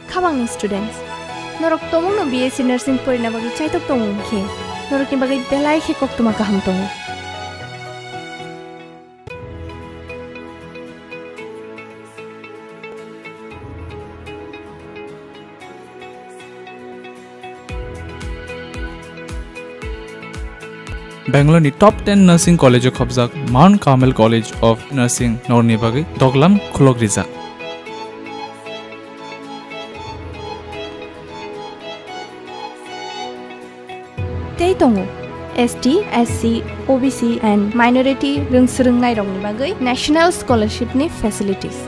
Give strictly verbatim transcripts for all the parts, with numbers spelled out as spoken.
Khabangni students, norok tongmungno B S C nursing porina bagwi chaitok tongo hwnkhe, norokni bagwi belai khe koktwma kaham tongo. Bangalore ni top ten nursing college o khopjak Mount Carmel College of Nursing norni bagwi doglam khulok rijak. Tei tongo S T, S C, O B C and minority rwng swrwngnairokni bagwi national scholarship ni facilities.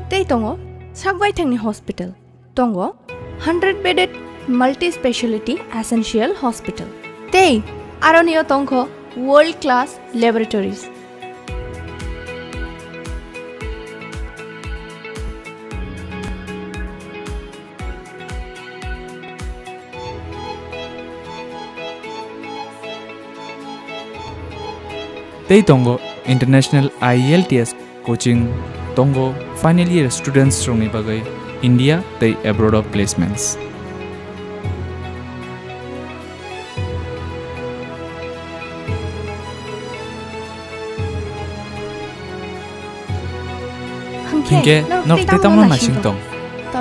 Tei tongo sakbaithangni hospital. Tongo hundred bedded multi-speciality essential hospital. Tei aronio tongkho world class laboratories. Tei tongo international I E L T S coaching tongo final year students rokni bagwi India tei abroad of placements. Hwnkhe norok tei tamno naising tong?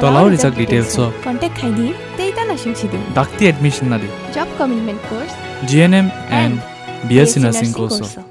Tolao rijak details o contact khai di tei ta naising si di. Dakti admission na di. Job commitment course, G N M and B S C nursing course o.